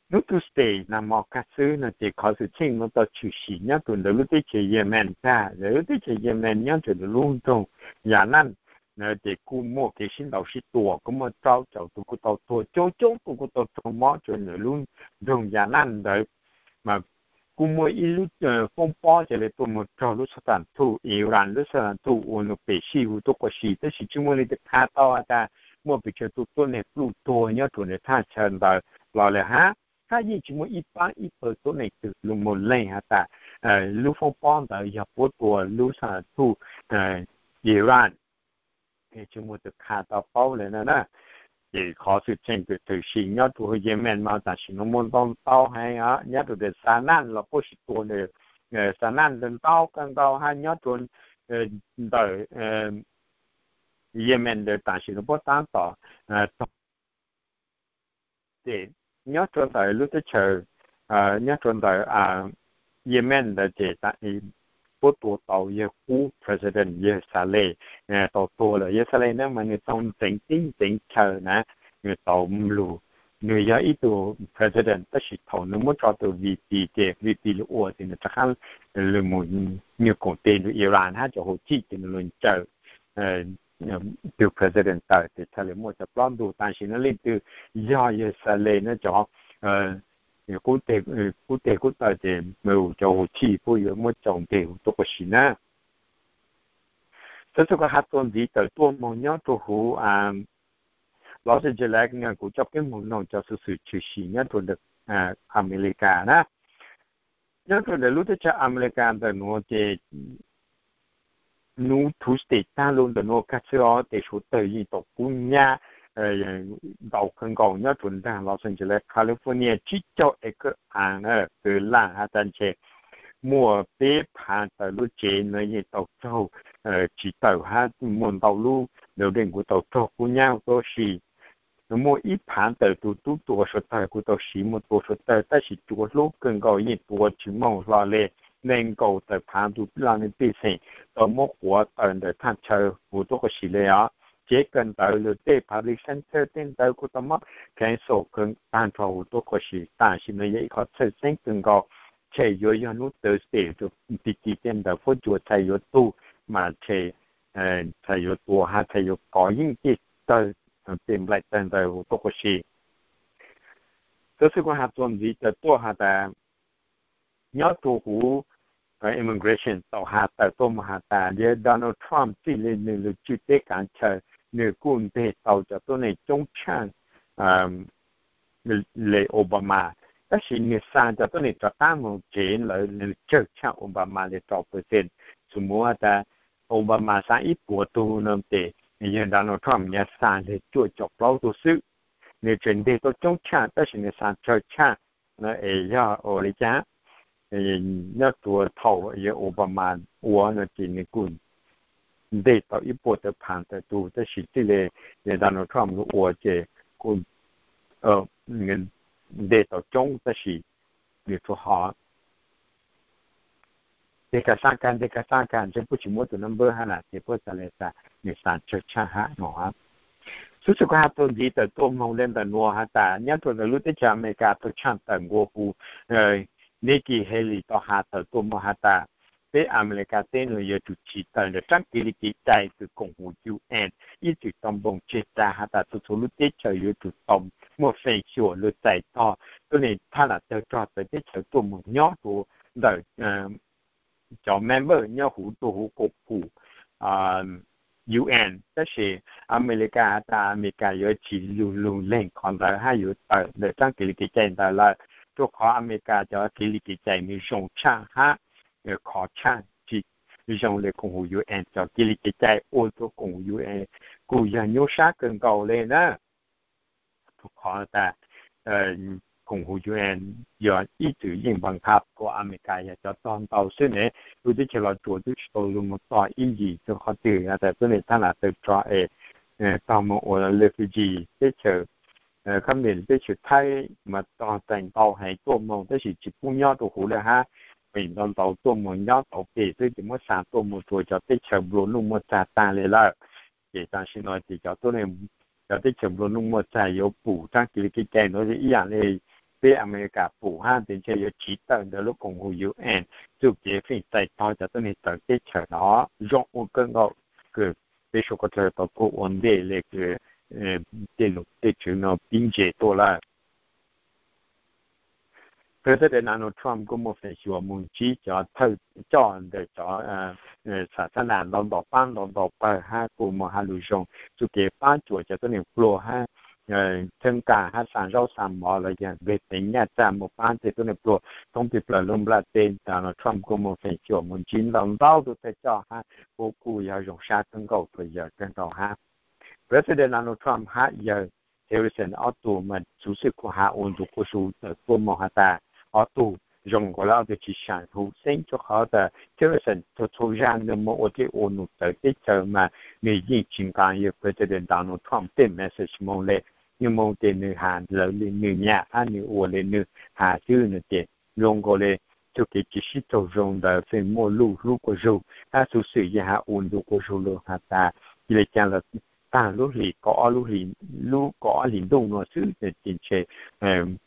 Hnub Tuesday nag hmo kag xwb no ces qhov xwm txheej nuav tau tshwm sim nyob rua ntawm lub teb chaws Yemen tag. Ntawm lub teb chaws Yemen nyob rua ntawm lub nroog Yanaj na ces kuj muaj kev sib ntaus sib tua, kuj muaj rau caum tug kuj tau tuag, coob coob tug kuj tau raug mob rua ntawm lub nroog Yanaj ntawd. Mas kuj muaj ib lub foob pob ca le tuaj mus raug lub xab tas thuj Iran, lub xab tas thuj ua nws pem sij huv tuab quas si, tab sis tsis muaj leej twg qha tau has tas muaj pes tsawg tug tuab neeg pluj tuag nyob rua ntawm thaj chaw ntawd los lawm hab, hab yeej tsis muaj ib paab ib pawg tuab neeg twg lug moog leeg has tas lub foob pob ntawd yog puab tua lub xab tas thuj Iran. Tsis muaj tug qha tau paub le na. Ces qhov xwm txheej kws tshwm sim nyob rua huv Yemen mas tam sim nuav muaj ntau ntau heev os, nyob rua ntawm Sanaa los puab sim tua ntawm Sanaa ntau kawg nkaus hab nyob rua ntawm Yemen ntawd tam sim nuav puab taab tom tog ces nyob rua ntawm lub teb chaws, nyob rua ntawm Yemen ntawd ces puab tua tau yawg qub president yawg Saleh tau tuag lawm. Yawg Saleh na mas nws tau ntxeev teb ntxeev chaw na, nws tau lug, nws yog ib tug president tab sis thaum nws muab tso tug VP ces VP lug ua ces nws rov qab lug mus nyuag koom teg nrug Iran hab cov Houthi ces nws lug ncaws tug president tawm ces txhaj le muaj cov plaub ntug. Tam sim nuav leej twg yog yawg Saleh na cov qub teg qub taw ces cov Houthi puab yuav muab caum nteg huv tuab quas si na. Xov xwm kuv has txuas ntxiv tawm tuaj moog nyob rua huv Los Angeles na, kuv coj peb moog noog cov xov xwm tshwm sim nyob rua ntawm Amelikas na. Nyob rua ntawm lub teb chaws Amelikas ntawm nuav ces hnub Tuesday taag lug ntawm nuav kag xwb os, tes suav dlawg yeej tau kub nyab ntau kawg nkaus nyob rua nraag Los Angeles, California tsib caug acre aav na, kws laag has tas ntshe muaj peb phaav tawm lub tsev nuav yeej tau raug tsim tawm hab muaj ntau lub building kuj tau raug kub nyab huv tuab si. Muaj ib phaav tawm tug tub tua suav dlawg kuj tau siv muaj tua suav dlawg tab sis cua hlub kawg nkaus yeej tua tsis moog hlo le. Neeg nkaum tawm phaav tug laj mej pej xeem tau muab quav tawm ntawm thaj chaw huv tuab quas si le os. Tsev kawm ntawv lug tej public center tej ntawd kuj tau muab cancel kawg taag nrho huv tuab quas si. Tam sim nuav yog ib qhov txhawj xeeb kawg nkaus, ntshe yuav yog hnub Thursday rua ti ti tej ntawd puab cua txhais yuav tug mas ntshe txhais yuav tua hab txhais yuav kov yeej tej tawg, tej nplaim tawg ntawd huv tuab quas si. Xov xwm kuv has txuas ntxiv tawm tuaj has tas nyob rua huv immigration tau has tawm tuaj moog has tas yawg Donald Trump txij le nws lug tswj teb kaav chaw, nws kuj nteg tau cov tuab neeg coob tshaaj le Obama, tab sis nws xa cov tuab neeg rov qaab moog tsev lawm nws tsawg tshaaj Obama le rau percent. Xws muv has tas Obama xa ib puas tug no tes yawg Donald Trump nws xa le cuaj caum plaub tug xwb. Nws tseem nteg tau coob tshaaj tab sis nws xa tsawg tshaaj no es yog ua le caag? Nyob rua thaum yawg Obama ua no ces nws kuj nteg tau ib puas tawm phaav tawm tug, tab sis txij le yawg Donald Trump nws ua ces kuj nteg tau coob tab sis nws rua hov nteg kag xaab kag nteg kag xaab kag ntshe puab tsis muab tus number hab na ces puab xaav le tas nws xa tsawg tshaaj hab no hab. Xov xwm kuv has tuaj ntxiv tawm tuaj moog le ntawm nuav has tas nyob rua ntawm lub teb chaws Amelikas tug tshaaj tawm nkaus hu Nikki Haley tau has tawm tuaj moog has tas peb Amelikas teb nuav yuav tsum tsiv tawm ntawm tsaab kev li kev cai kws koom haum UN ib txwm tau npoog tseg tas has tas txhua txhua lub teb chaws yuav tsum tau muaj feem xyuam lug txais tog tuab neeg thaj nam tawg rog txawv teb chaws tuaj moog nyob rua ntawm cov member nyob huv rua huv koom haum UN. Tab sis Amelikas has tas Amelikas yuav tsi lug lug leeg qhov ntawd hab yuav tawm ntawm tsaab kev li kev cai ntawd lawm, rua qhov Amelikas cov kev li kev cai nwg zoo tshaj hab khov tshaj, tsi zoo le koom haum UN cov kev li kev cai ua rua koom haum UN kuj yog nyuaj sab kawg nkaus le na. Rua qhov tas koom haum UN yog ib txwm yeej npaj khab kuas Amelikas yog cov tog ntau xwb ne, lub teb chaws Los Tsuas twb tsi tau lug moog tog ib yim rua qhov twg tas tuab neeg thaj nam tawg rog es tog moog ua refugee teb chaws, khab mem teb chaws Thaib mas tog txais ntau heev tuaj moog tab sis tsi pub nyob rua huv le hab, pem ntau ntau tuaj moog nyob tau pem xwb ces muab xa tuaj moog rua cov teb chaws nplua nuj muaj txag taag le lawm. Ces tam sim no ces cov tuab neeg, cov teb chaws nplua nuj muaj txag yuav pum tsaab kev li kev cai nuav ib yaam le peb Amelikas pum hab tes ntshe yuav tsiv tawm ntawm lub koom haum UN txuj kev feem txais tog cov tuab neeg txawv teb chaws no zoo ua kawg nkaus kws peb suav ko taw tau tuaj ua ntej le kws tej num tej tswv no pib ntse tuaj lawm. President Donald Trump kuj muaj feem xyuam moog ntsib cov thawj coj ntawm cov xav xab nam ntau ntau paab ntau ntau pawg hab kuj moog has lug zoo txuj kev paab cuam cov tuab neeg pluag hab theeb kam hab xa zaub xa mov los yog npeg teev nyaj txag moog paab tej tuab neeg pluag thoob tug plawg lub nplaj teb. Donald Trump kuj muaj feem xyuam moog ntsib ntau ntau tug thawj coj hab kuj kuj yog zoo sab kawg nkaus rua yawg kawg nkaus hab. President Donald Trump hab yawg Tillerson ob tug mas xuv xwm kuj has ua ntu quas zug tawm tuaj moog has tas ob tug zoo nkaus le ob tug tsi saam huv xeeb rua qhov tas Tillerson txhua txhua zag nwg moog ua tej ua num txawv teb chaws mas nwg yeej tsi nqaa yawg President Donald Trump tej message moog le, nwg moog tes nwg has lawv le nwg nyam hab nwg ua le nwg has xwb no ces zoo nkaus le txuj kev tsi sib raug zoo ntawd feem muaj luj hlub quas zug hab xuv xwm yeej has ua ntu quas zug lug has tas cia le caag los taag lub hlis kaum ob lub hlis, lub kaum ob hlis ntuj no xwb ces ntshe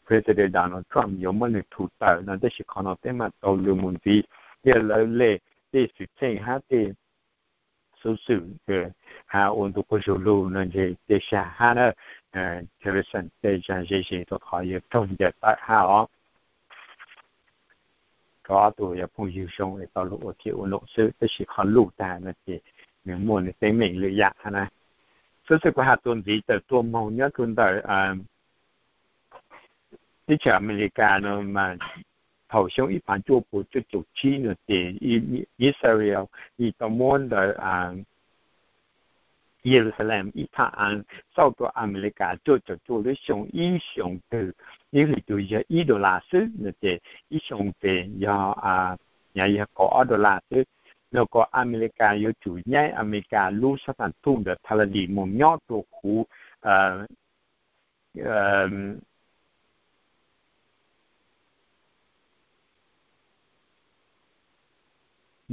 President Donald Trump yuav muab nwg thu tawm no tab sis qhov no peb maam taug lug moog ntxiv yog lawv le tej xwm txheej hab tej xuv xwm has ua ntu quas zug lug no ntshe tej sag hab na, Tillerson tej zag ze ze rua qhov yuav raug ncaws tawm hab os. Rua ob tug yog phooj ywg zoo es tau lug ua thij ua num xwb tab sis qhov luj tag no ces nwg muaj nwg teeb meem lwm yaam hab na. Xuv xwm kuv has tuaj ntxiv tawm tuaj moog nyob rua ntawm teb chaws Amelikas no mas thaum xyoo ib phav cuaj puas cuaj caum tsib no ces Israel tau muab ntawm Yeluxalees ib thaj aav xauj rua Amelikas cuaj caum cuaj lub xyoo ib xyoos twg ib hlis tug yog ib dollar xwb no ces ib xyoos tes yog, yog kaum ob dollar xwb. Nug kuas Amelikas yuav tsum nyaib Amelikas lub sab tham thuj ntawm Tel Aviv moog nyob rua huv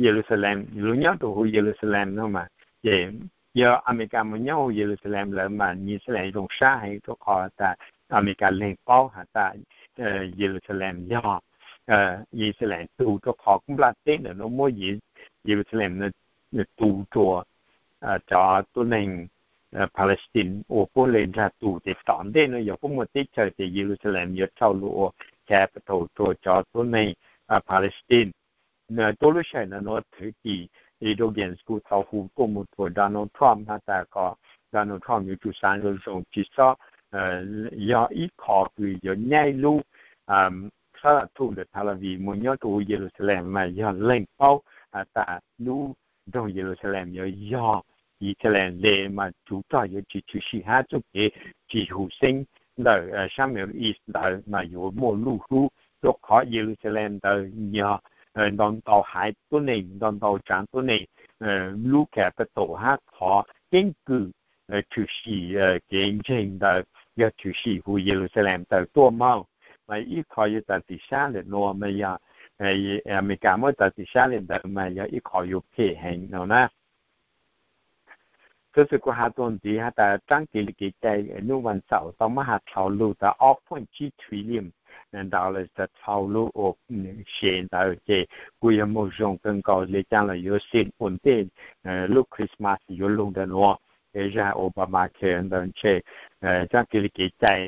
Yeluxalees, lug nyob rua huv Yeluxalees no mas ces yog Amelikas moog nyob huv Yeluxalees lawm mas Yeluxalees zoo sab heev rua qhov tas Amelikas leeg paub has tas Yeluxalees yog Yeluxalees tug rua qhov kuv nplaj teb ntawm nuav muab Yeluxalees tu rua cov tuab neeg Palestine ua puab le nrag tug ces tom ntej no yog puab muaj teb chaws ces Yeluxalees yuav rhau lug ua capital rua cov tuab neeg Palestine. Tuab lub sij hawm ntawm nuav thwv tim Erdogan kuj tau hu tuaj moog rua Donald Trump has tas kom Donald Trump yuav tsum xaav zoo zoo tsi xob yog ib qho kws yuav nyaib lub sab tham thuj ntawm Tel Aviv moog nyob rua huv Yeluxalees mas yog leeg paub has tas lub nroog Yeluxalees yuav yog Yeluxalees le mas tsuv rog yuav tsi tshwm sim hab txuj kev tsi huv xeeb ntawm sab Middle East ntawd mas yuav muaj luj hlub rua qhov Yeluxalees ntawd yog ntau ntau haiv tuab neeg, ntau ntau tsaav tuab neeg lub capital hab qhov keeb kwm tshwm sim kev ntseeg ntawd yog tshwm sim huv Yeluxalees ntawd tuaj moog. Mas ib qho yuav txav txim sab le nuav mas yog Amelikas muab txav txim sab le ntawd mas yog ib qho yuav phem heev no na. Tab sis kuv has txuas ntxiv has tas raab kev li kev cai nub vas xaum tau muab has dhau lug tas ob point tsib trillion dollars tas dhau lug ua se ntawd ces kuj yog moog zoo kawg nkaus le caag los yuav xij ua ntej lub Christmas yuav lug ntawm nuav. Es zag Obamacare ntawd ntshe raab kev li kev cai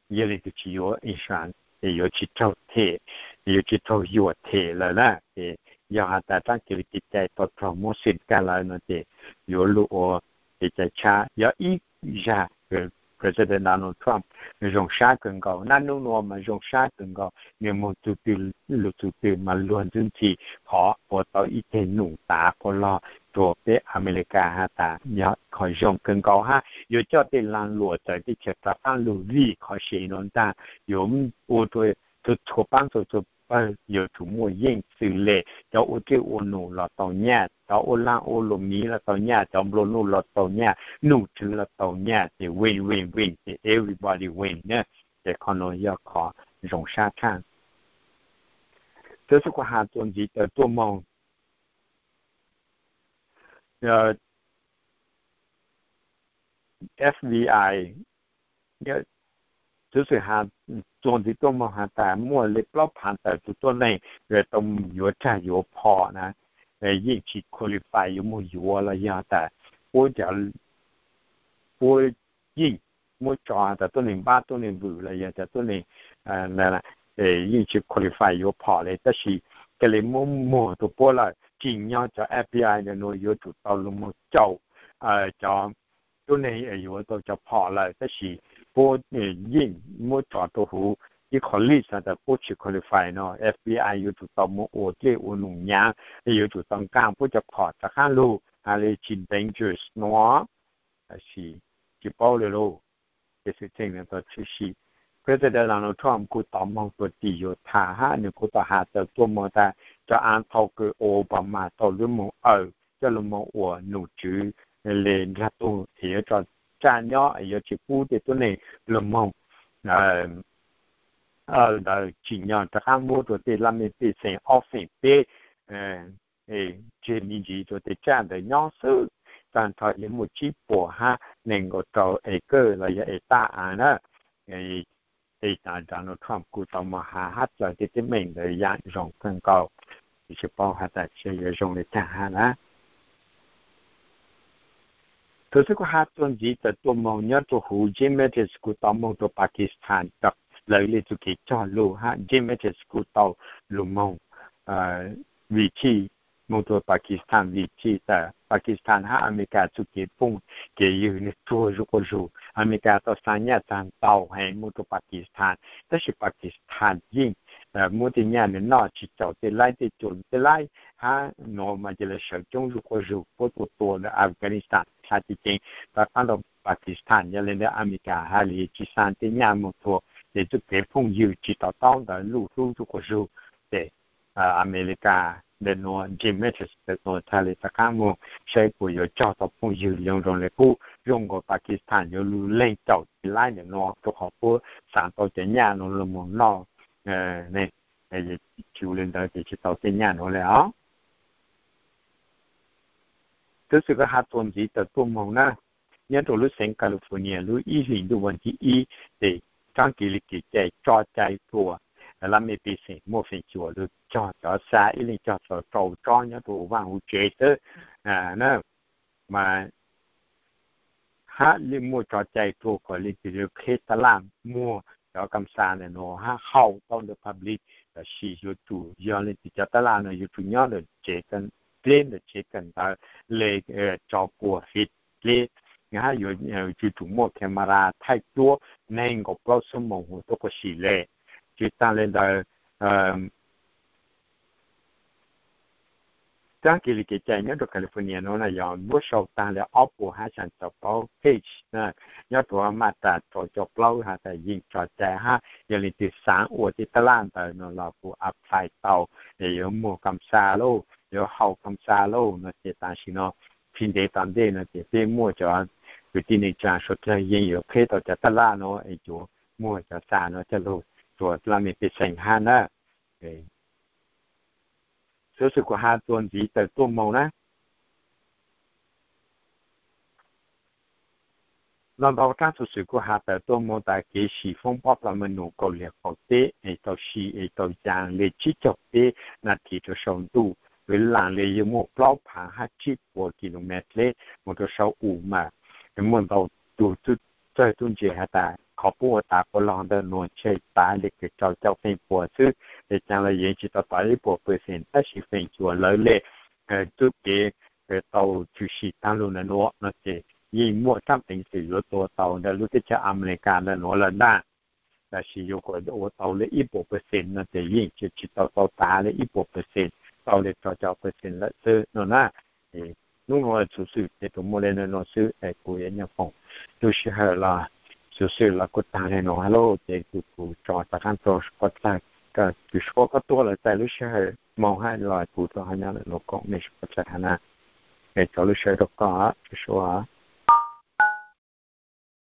yog leej twg tsis yuav insurance ces yuav tsis raug them, yuav tsis raug yuam them lawm na. Ces yog has tas raab kev li kev cai tau raug muab xij kag lawm no ces yuav lug ua kev cai tshab. Yog ib zag President Donald Trump zoo sab kawg nkaus, naj nub nuav mas zoo sab kawg nkaus, nwg moog txug twg lug txug twg mas luag ntxwb ntxhi qhov ua tau ib teg num tav quas log rua peb Amelikas has tas yog qhov zoo kawg nkaus hab yuav coj tej laag luam txawv teb chaws rov qaab lug vim qhov se nuav ntaag, yuav ua rua txhua txhua paab txhua txhua pawg yuav tsum muaj yeej xws le cov ua dlej ua num los tau nyaj, cov ua laag ua luam miv los tau nyaj, cov nplua nuj los tau nyaj, num tswv los tau nyaj, ces win win win, ces everybody win na. Ces qhov nuav yog qhov zoo sab tshaj. Tab sis kuv has txuas ntxiv tawm tuaj moog, F B I, tab sis has txuas ntxiv tuaj moog has tas muaj le plaub phaav tawm tug tuab neeg tau yuav rag yuav phom na, yeej tsis qualify yuav moog yuav los yog tas puab, puab yeej muab tso tas tuab neeg npab tuab neeg vwm los yog tas tuab neeg yeej tsis qualify yuav phom le, tab sis ca le muab muag rua puab lawm. Tsim nyog cov F B I ntawm nuav yuav tsum tau lug moog caum cov tuab neeg yuav tau cov phom lawm, tab sis puab yeej muab tso rua huv ib qho list tas puab tsis qualify no, F B I yuav tsum tau moog ua dlej ua num nyaav, yuav tsum tau nkaag puab cov phom rov qaab lug, has le tsis dangerous no. Tab sis tsis paub le lauj, ces xwm txheej tshwm sim. President Donald Trump kuj tau moog rua tim Utah hab nwg kuj tau has txawm tuaj moog tas cov aav thaus kws Obama tau lug moog awm coj lug moog ua num tswv le nraag tug es yuav tso tsaj nyob, yuav tsis pub tej tuab neeg lug moog awm ntawd, tsim nyog rov qaab muab rua tej laj mej pej xeem ob feem peb tseg me ntsis rua tej tsaj ntawd nyob xwb. Taag nrho yuav muaj tsib puas hab neeg nkaum rau acre los yog hectare na. Donald Trump kuj tau moog has hab txawm tej teeb meem ntawd yaam zoo kawg nkaus, tsis paub has tas yuav zoo le caag hab na. Thaum xwb kuv has txuas ntxiv tawm tuaj moog nyob rua huv Jim Mattis kuj tau moog rua Pakistan, lawv le txuj kev cog lug hab Jim Mattis kuj tau lug moog vim txhij, moog rua Pakistan vim txhij tas Pakistan hab Amelikas txuj kev phooj kev ywg nwg tsuag zuj quas zug. Amelikas tau xaa nyaj txag ntau heev moog rua Pakistan, tab sis Pakistan yeej muab tej nyaj nwg noj tsis caum tej laib tej cuam tej laib hab nuav mas ca le sawv coob zuj quas zug puab tua tua ntawm Afghanistan tha ceev ceev rov qaab rua Pakistan. Yog le ntawd Amelikas has le tsis xaa tej nyaj moog rua, ces txuj kev phooj ywg tsis to taub ntawd luj hlub zuj quas zug. Ces Amelikas ntawm nuav Jim Mattis ntawm nuav tha le rov qaab moog saib puas yuav cog tau phooj ywg zoo zoo le qub, zoo nkaus Pakistan yuav lug leeg caum tej laib ntawm nuav rua qhov puab xaa tau cov nyaj nuav lug moog noj. Tsi le ntawd ces tsis tau tej nyaj nuav le os. Tub xwm koj has txuas ntxiv tawm tuaj moog na, nyob rua lub xeev California lub ib hlis ntuj vas thib ib, ces tsaab kev li kev cai tso cai rua lab mej pej xeem muaj feem xyuam lug cog cov xa ib leeg cog txaus rau tsob nyob rua huv vaaj huv tsev xwb na. Mas hab le muaj tso cai rua kom leej twg yuav qheb taj laj muag cov kam xa ntawm nuav hab hau tau ntawm public, tab sis yuav tsum yog leej twg cov taj laj no yuav tsum nyob ntawm tsev dleb ntawm tsev kawm ntawv le tso puas fev dleb, hab yuav tsum muaj camera thaij cuab neeg nkaum plaub xuab moos huv tuab quas sim le. Tsis taag le ntawd, tsaab kev li kev cai nyob rua California nuav na yog muab sau taag le ob puas hab xyaa caum plaub page na, nyob rua maj tas rau caum plaub has tas yeej tso cai hab yog leej twg xaav ua tej taj laj ntawd no los kuj apply tau, yuav muag kam xa lauj, yuav hau kam xa lauj no ces tam sim no tsis ntev tom ntej no ces peb muaj cov kwv tij neej tsaa suav dlawg yeej yuav qheb tau cov taj laj no es yuav muag cov xa no coj lug rua lab mej pej xeem hab na. Tub xwm kuv has txuas ntxiv tawm tuaj moog na, Los ntau rab xov xwm kuj has tawm tuaj mus tas kev sim foob pob tau me nus kaus liam qaum teb es tau sim es tau yas li tsib caug peb nas this rau saum ntuj, vim lam li yuav muaj plaub phav hab tsib puas kilomev dleb mus rau saum u mas muaj ntau tus txawj tub ntse has tas qhov pub ua tas quas log ntawm nuav tseg tav li kws rau caum feem pua xwb, ces caag los yeej tsis tau tau ib puas percent tab sis feem xyuam lawv le txuj kev tau tshwm sim taag lug ntawm nuav no ces yeej muaj rab peev xwm yuav tua tau ntawm lub teb chaws Amelikas ntawm nuav lawm ntag. Tab sis yuav kom ua tau li ib puas percent no ces yeej tsis tau tau tav li ib puas percent, tau li rau caum percent lawm xwb no na. Hnub nuav xov xwm ces tsuas muaj li nuav xwb es kuv yuav nyob foom. Lub sij hawm los xov xwm los kuj taag li nuav hab lauj, ces kuv tso rov qaab rau suav pov dlawg, kws suav koj tuaj lawm txais lub sij hawm moog hab los kuv rov qab nyob lawm nuav koom mej suav pov dlawg hab na. Es rau lub sij hawm rau koj, tsuas suav.